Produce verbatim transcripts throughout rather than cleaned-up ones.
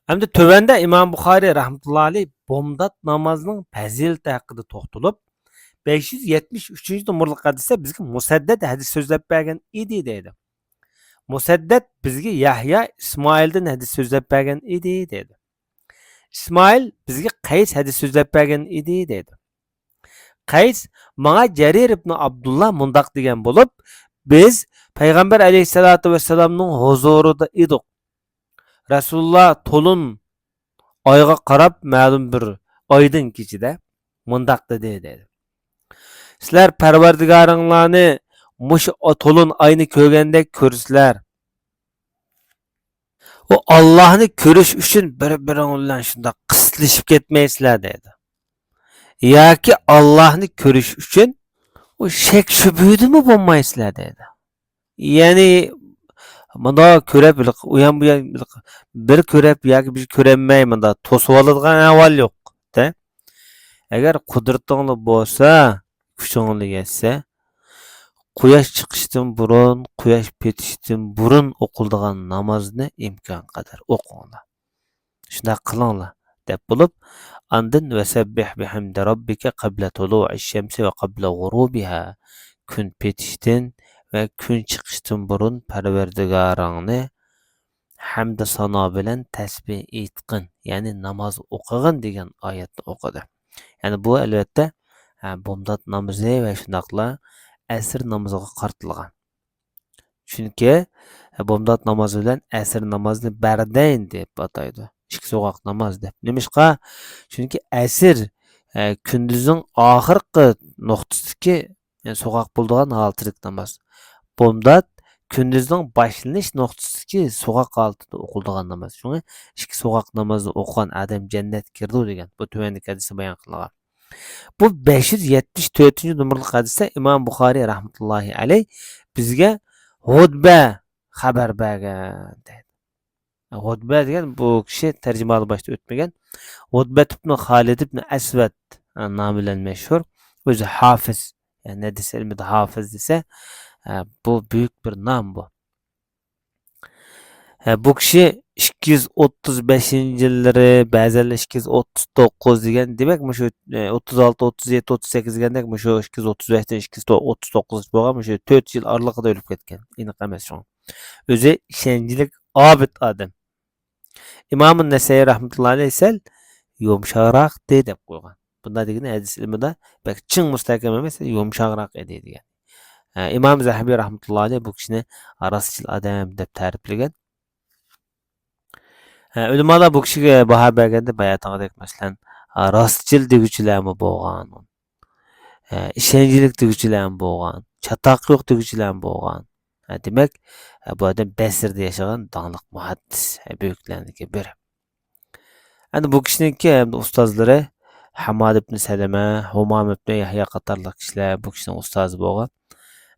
ئەمدى تۆۋەندە ئىمام بۇخارىي رەھمەتۇللا ئەلەيھ بومدات نامازنىڭ پەزىلىتى ھەققىدە توختىلىپ، بەش يۈز يەتمىش ئۈچىنچى نومۇرلۇق ھەدىستە بىزگە مۇسەددەد ھەدىس سۆزلەپ بەرگەن ئىدى دەيدۇ. مۇسەددەد بىزگە يەھيا ئىسمائىلدىن ھەدىس سۆزلەپ بەرگەن ئىدى دەيدۇ. ئىسمائىل بىزگە قەيس ھەدىس سۆزلەپ بەرگەن ئىدى دەيدۇ. قەيس ماڭا جەرىر ئىبن ئابدۇللا مۇنداق دېگەن بولۇپ، بىز پەيغەمبەر ئەلەيھىسسالاتۇ ۋەسسالامنىڭ ھۇزۇرىدا ئىدۇق. رەسۇلۇللا تولۇن ئايغا قاراپ مەلۇم بىر ئايدىڭ كېچىدە مۇنداق دېدى دەيدۇ. سىلەر پەرۋەردىگارىڭلارنى مۇشۇ تولۇن ئاينى كۆرگەندەك كۆرىسىلەر. ئۇ ئاللاھنى كۆرۈش ئۈچۈن بىر-بىرىڭ بىلەن شۇنداق قىستىلىشىپ كەتمەيسىلەر دەيدۇ. ياكى ئاللاھنى كۆرۈش ئۈچۈن ئۇ شەك شۈبھىدىمۇ بولمايسىلەر دەيدۇ. يەنى مۇنداق كۆرەپ، ئۇيان بۇيان بىر كۆرەپ ياكى بىر كۆرەلمەي مۇنداق توسۇۋالىدىغان ئەھۋال يوق. دە. ئەگەر قۇدرىتىڭلار بولسا، كۈچۈڭلار يەتسە، قۇياش چىقىشتىن بۇرۇن، قۇياش پېتىشتىن بۇرۇن ئوقۇلىدىغان نامازنى ئىمكان قەدەر ئوقۇڭلار. شۇنداق قىلىڭلار، دەپ بولۇپ، ئاندىن ۋەسەببىھ بىھەمدى رەببىكە قەبلە تۇلۇئىش شەمسى ۋە قەبلە غۇرۇبىھا، كۈن پېتىشتىن ۋە كۈن چىقىشتىن بۇرۇن پەرۋەردىگارىڭنى ھەمدۇ سانا بىلەن تەسبىھ ئېيتقىن، يەنى ناماز ئوقۇغىن دېگەن ئايەتنى ئوقۇدى. يەنى بۇ ئەلۋەتتە، ھە، بومدات نامىزى ۋە شۇنداقلا ئەسىر نامىزىغا قارىتىلغان. چۈنكى، ھە، بومدات نامازى بىلەن ئەسىر نامازنى بەردەين دەپ ئاتايدۇ. ئىككى سوغاق ناماز دەپ. نېمىشقا؟ چۈنكى ئەسىر، ھە، كۈندۈزنىڭ ئاخىرقى نۇقتىسىدىكى، يەنى سوغاق بولىدىغان ھالىتىدىكى ناماز. بومدات كۈندۈزنىڭ باشلىنىش نۇقتىسىدىكى سوغاق ھالىتىدە ئوقۇلىدىغان ناماز. شۇڭا ئىككى سوغاق نامازنى ئوقۇغان ئادەم جەننەتكە كىرىدۇ دېگەن. بۇ تۆۋەندىكى ھەدىستە بايان قىلىنغان. بۇ بەش يۈز يەتمىش تۆتىنچى نومۇرلۇق ھەدىستە ئىمام بۇخارىي رەھمەتۇللاھى ئەلەيھ بىزگە غۇتبە خەۋەر بەرگەن دەيدۇ. غۇتبە دېگەن بۇ كىشى تەرجىمىھالى باشتا ئۆتمىگەن. غۇتبە ئىبنى خالىد ئىبنى ئەسۋەد، ئە، نامى بىلەن مەشھۇر. ئۆزى ھافىز. يەنى ھەدىس ئىلمىدا ھافىز دېسە، ئە، بۇ بۈيۈك بىر نام بۇ. ئە، بۇ كىشى ئىككى يۈز ئوتتۇز بەشىنچى يىللىرى، بەزەنلەر ئىككى يۈز ئوتتۇز توققۇز دېگەن، دېمەك، مۇشۇ، ئە، ئوتتۇز ئالتە، ئوتتۇز يەتتە، ئوتتۇز سەككىز دېگەندەك، مۇشۇ ئىككى يۈز ئوتتۇز بەشتىن ئىككى يۈز ئوتتۇز توققۇزغىچە بولغان، مۇشۇ تۆت يىل ئارىلىقىدا ئۆلۈپ كەتكەن. ئېنىق ئەمەس شۇڭا. ئۆزى ئىشەنچلىك، ئابىد ئادەم. ئىمام نەسەئىي رەھمەتۇللا ئەلەيھ سەل يۇمشاقراق ئىدى دەپ قويغان. بۇنداق دېگىنى ھەدىس ئىلمىدا بەك چىڭ مۇستەھكەم ئەمەس، يۇمشاقراق ئىدى دېگەن. ھە، ئىمام زەھەبىي رەھمەتۇللا ئەلەيھ بۇ كىشىنى راستچىل ئادەم دەپ تەرىپلىگەن. ھە، ئۆلىمالار بۇ كىشىگە باھا بەرگەندە باياتىنقىدەك، مەسىلەن، ھە، راستچىل دېگۈچىلەرمۇ بولغان. ھە، ئىشەنچلىك دېگۈچىلەرمۇ بولغان، چاتاق يوق دېگۈچىلەرمۇ بولغان. ھە، دېمەك، ھە، بۇ ئادەم بەسرىدە ياشىغان داڭلىق مۇھەددىس، ھە، بۈيۈكلەرنىڭكى بىرى. ئەنە بۇ كىشىنىڭكى ھەمدە ئۇستازلىرى ھاماد ئىبن سەلەمە، ھۇمام ئىبن يەھيا قاتارلىق كىشىلەر بۇ كىشىنىڭ ئۇستازى بولغان.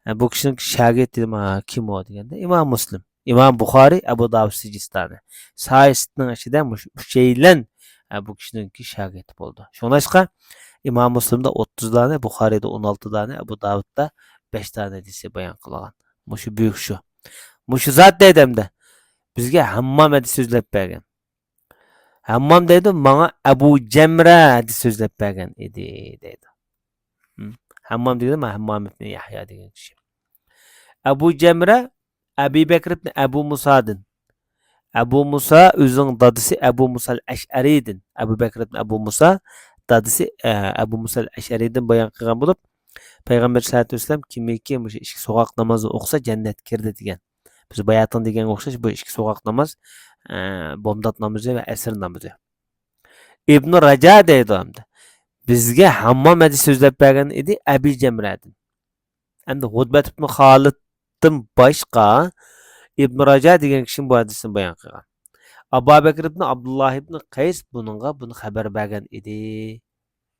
ھە، بۇ كىشىنىڭكى شاگىرتى دېمە، ھە، كىم ئۇ دېگەندە، ئىمام مۇسلىم. ئىمام بۇخارىي، ئەبۇ داۋۇد سىجىستانى. ساھىستنىڭ ئىچىدە مۇشۇ ئۈچەيلەن، ئە، بۇ كىشىنىڭكى شاگىرتى بولىدۇ. شۇڭلاشقا ئىمام مۇسلىمدا ئوتتۇز دانە، بۇخارىيدا ئون ئالتە دانە، ئەبۇ داۋۇدتا بەش دانە ھەدىسى بايان قىلغان. مۇشۇ بۈيۈك شۇ. مۇشۇ زات دەيدۇ ئەمدى. بىزگە ھەممام ھەدىس سۆزلەپ بەرگەن. ھەممام دەيدۇ، ماڭا ئەبۇ جەمرە ھەدىس سۆزلەپ بەرگەن ئىدى، دەيدۇ. ھەممام دېگىنى مانا ھەممام ئىبنى يەھيا دېگەن كىشى. ئەبۇ جەمرە ئەبى بەكر ئىبنى ئەبۇ مۇسادىن. ئەبۇ مۇسا ئۆزىنىڭ دادىسى ئەبۇ مۇسال ئەشئەرىدىن. ئەبۇ بەكر ئىبنى ئەبۇ مۇسا دادىسى، ئە، ئەبۇ مۇسال ئەشئەرىدىن بايان قىلغان بولۇپ، پەيغەمبەر سەللەللاھۇ ئەلەيھى ۋەسەللەم كىمكى مۇشۇ ئىككى سوغاق نامازنى ئوقۇسا جەننەتكە كىردى دېگەن. بىز باياتىن دېگەنگە ئوخشاش بۇ ئىككى سوغاق ناماز، ئە، بومدات نامىزى ۋە ئەسىر نامىزى. ئىبنۇ راجا دەيدۇ ئەمدى. بىزگە ھەممام ھەدىس سۆزلەپ بەرگەن ئىدى ئەبى جەمرەدىن. ئەمدى غۇتبەت ئىبنى خالىدتىن باشقا ئىبنۇ راجا دېگەن كىشىمۇ بۇ ھەدىسنى بايان قىلغان. ئابا بەكرى ئىبنى ئابدۇللا ئىبنى قەيس بۇنىڭغا بۇنى خەۋەر بەرگەن ئىدى،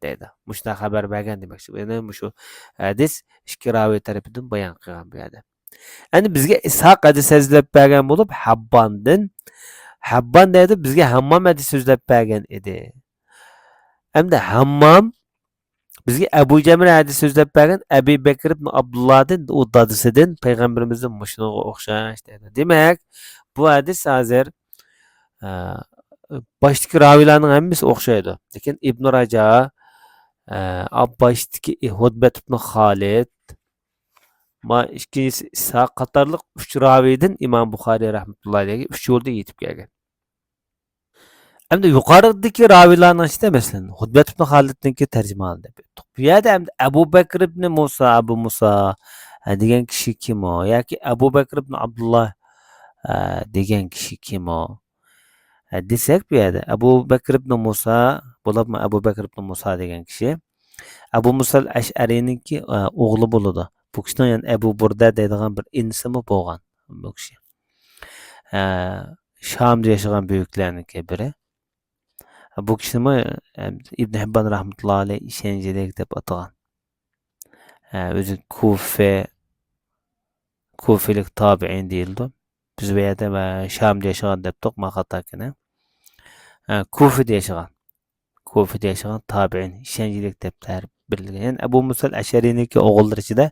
دەيدۇ. مۇشۇنداق خەۋەر بەرگەن دېمەكچى. يەنى مۇشۇ ھەدىس ئىككى راۋى تەرىپىدىن بايان قىلغان بۇ يەردە. ئەمدى بىزگە ئىسھاق ھەدىس سۆزلەپ بەرگەن بولۇپ، ھەبباندىن، ھەببان دەيدۇ، بىزگە ھەممام ھەدىس سۆزلەپ بەرگەن ئىدى. ئەمدى ھەممام بىزگە ئەبۇ جەمرە ھەدىس سۆزلەپ بەرگەن ئەبى بەكرى ئىبن ئابدۇللادىن، ئۇ دادىسىدىن، پەيغەمبىرىمىزدىن مۇشۇنىڭغا ئوخشاش دەيدۇ. دېمەك، بۇ ھەدىس ھازىر، ئە، باشتىكى راۋىيلارنىڭ ھەممىسى ئوخشايدۇ. لېكىن ئىبن راجا، ئە، باشتىكى ھۇدبەت ئىبن خالىد، ما ئىككىنچىسى ئىسھاق قاتارلىق ئۈچ راۋىيدىن ئىمام بۇخارىي رەھمەتۇللاھى ئەلەيھىگە ئۈچ يولدا يېتىپ كەلگەن. ئەمدى يۇقىرىدىكى راۋىيلارنىڭ ئىچىدە، مەسىلەن، ھۇدبەت ئىبن خالىدنىڭكى تەرجىمىھالى دەپ ئۆتتۇق. بۇ يەردە ئەمدى ئەبۇ بەكىر ئىبن مۇسا، ئەبۇ مۇسا، ھە، دېگەن كىشى كىم ئۇ؟ ياكى ئەبۇ بەكىر ئىبن ئابدۇللا، ھە، دېگەن كىشى كىم ئۇ؟ ھە، دېسەك، بۇ يەردە ئەبۇ بەكىر ئىبن مۇسا بولۇپمۇ، ئەبۇ بەكىر ئىبن مۇسا دېگەن كىشى ئەبۇ مۇسال ئەشئەرىنىڭكى، ئە، ئوغلى بولىدۇ. بۇ كىشىنىڭ يەنە ئەبۇ بۇردە دەيدىغان بىر ئىنىسىمۇ بولغان بۇ كىشى. ئە، شامدا ياشىغان بۈيۈكلەرنىڭكى بىرى. بۇ كىشىنىمۇ، ئە، ئىبن ھىببان رەھمەتۇللاھى ئەلەيھ ئىشەنچلىك دەپ ئاتىغان. ئە، ئۆزى كۇفە، كۇفىلىك تابىئىن دېيىلىدۇ. بىز بۇ يەردە، ئە، شامدا ياشىغان دەپتۇق، ما خاتاكىنى. ئە، كۇفىدا ياشىغان. كۇفىدا ياشىغان تابىئىن، ئىشەنچلىك دەپ تەرىپ بېرىلگەن. يەنى ئەبۇ مۇسال ئەشئەرىنىڭكى ئوغۇللىرى ئىچىدە،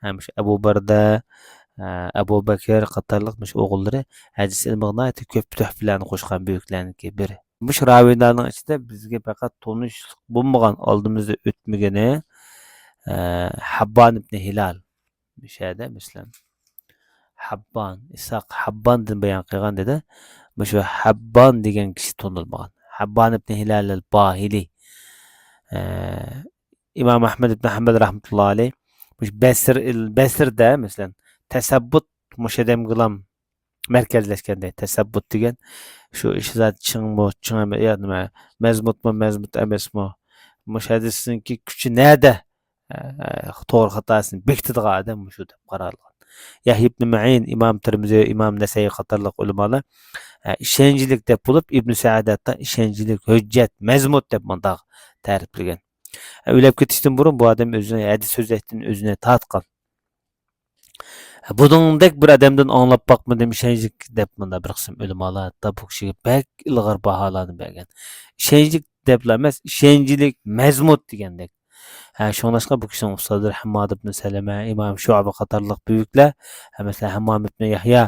ھە، مۇشۇ ئەبۇ بەردە، ئە، ئەبۇ بەكىر قاتارلىق مۇشۇ ئوغۇللىرى ھەدىس ئىلمىغا ناھايىتى كۆپ تۆھپىلەرنى قوشقان بۈيۈكلەرنىڭكى بىرى. مۇشۇ راۋىيلارنىڭ ئىچىدە بىزگە پەقەت تونۇشلۇق بولمىغان، ئالدىمىزدا ئۆتمىگىنى، ئە، ھەببان ئىبنى ھىلال. مۇشۇ يەردە، مەسىلەن، ھەببان، ئىسھاق ھەبباندىن بايان قىلغان دېدى. مۇشۇ ھەببان دېگەن كىشى تونۇلمىغان. ھەببان ئىبنى ھىلال ئەل باھىلى. ئە، ئىمام ئەھمەد ئىبنى ھەمبەل رەھمەتۇللاھى ئەلەيھ مۇشۇ بەسر، بەسرىدە، مەسىلەن، تەسەببۇت مۇشۇ ئادەمگىلا مەركەزلەشكەن دەيدۇ. تەسەببۇت دېگەن شۇ ئىش زادى چىڭمۇ، چىڭ ئەمەس، يا نېمە، مەزمۇتمۇ، مەزمۇت ئەمەسمۇ؟ مۇشۇ ھەدىسنىڭكى كۈچى نەدە؟ ئە، توغرا خاتاسىنى بېكىتىدىغان ئادەم مۇشۇ دەپ قارالغان. يەھيا ئىبنى مەئىن، ئىمام تىرمىزى، ئىمام نەسەئىي قاتارلىق ئۆلىمالار، ئە، ئىشەنچلىك دەپ بولۇپ، ئىبنى سەئەد ھەتتا ئىشەنچلىك، ھۆججەت، مەزمۇت دەپ مۇنداق تەرىپلىگەن. ئە، ئۆلۈپ كېتىشتىن بۇرۇن بۇ ئادەم ئۆزىنى ھەدىس سۆزلەشتىن ئۆزىنى تارتقان. بۇنىڭدەك بىر ئادەمدىن ئاڭلاپ باقمىدىم، ئىشەنچلىك دەپ مۇنداق بىر قىسىم ئۆلىمالار ھەتتا بۇ كىشىگە بەك ئىلغار باھالارنى بەرگەن. ئىشەنچلىك دەپلا ئەمەس، ئىشەنچلىك مەزمۇت دېگەندەك. ھە، شۇڭلاشقا بۇ كىشىنىڭ ئۇستازلىرى ھەمماد ئىبن سەلەمە، ئىمام شۇئبە قاتارلىق بۈيۈكلەر، ھە، مەسىلەن، ھەممام ئىبن يەھيا،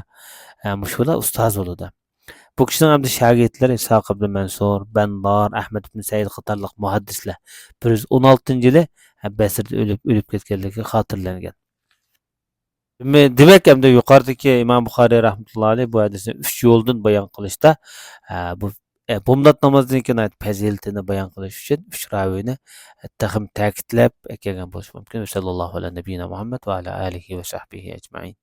ھە، مۇشۇلار ئۇستاز بولىدۇ. بۇ كىشىنىڭ ئەمدى شاگىرتلىرى ئىسھاق ئىبن مەنسۇر، بەندار، ئەھمەد ئىبن سەئىد قاتارلىق مۇھەددىسلەر بىر يۈز ئون ئالتىنچى يىلى، ھە، بەسرىدە ئۆلۈپ، ئۆلۈپ كەتكەنلىكى خاتىرىلەنگەن. دېمەك، ئەمدى يۇقىرىدىكى ئىمام بۇخارىي رەھمەتۇللاھى ئەلەيھ بۇ ھەدىسنى ئۈچ يولدىن بايان قىلىشتا، ئە، بۇ، ئە، بومدات نامازىنىڭكى ناھايىتى پەزىلىتىنى بايان قىلىش ئۈچۈن ئۈچ راۋىينى، ئە، تېخىمۇ تەكىتلەپ ئەكەلگەن بولۇشى مۇمكىن. ۋەسەللاللاھۇ ئەلە نەبىييىنا مۇھەممەد ۋە ئەلە ئالىھى ۋە سەھبىھى ئەجمەئىن.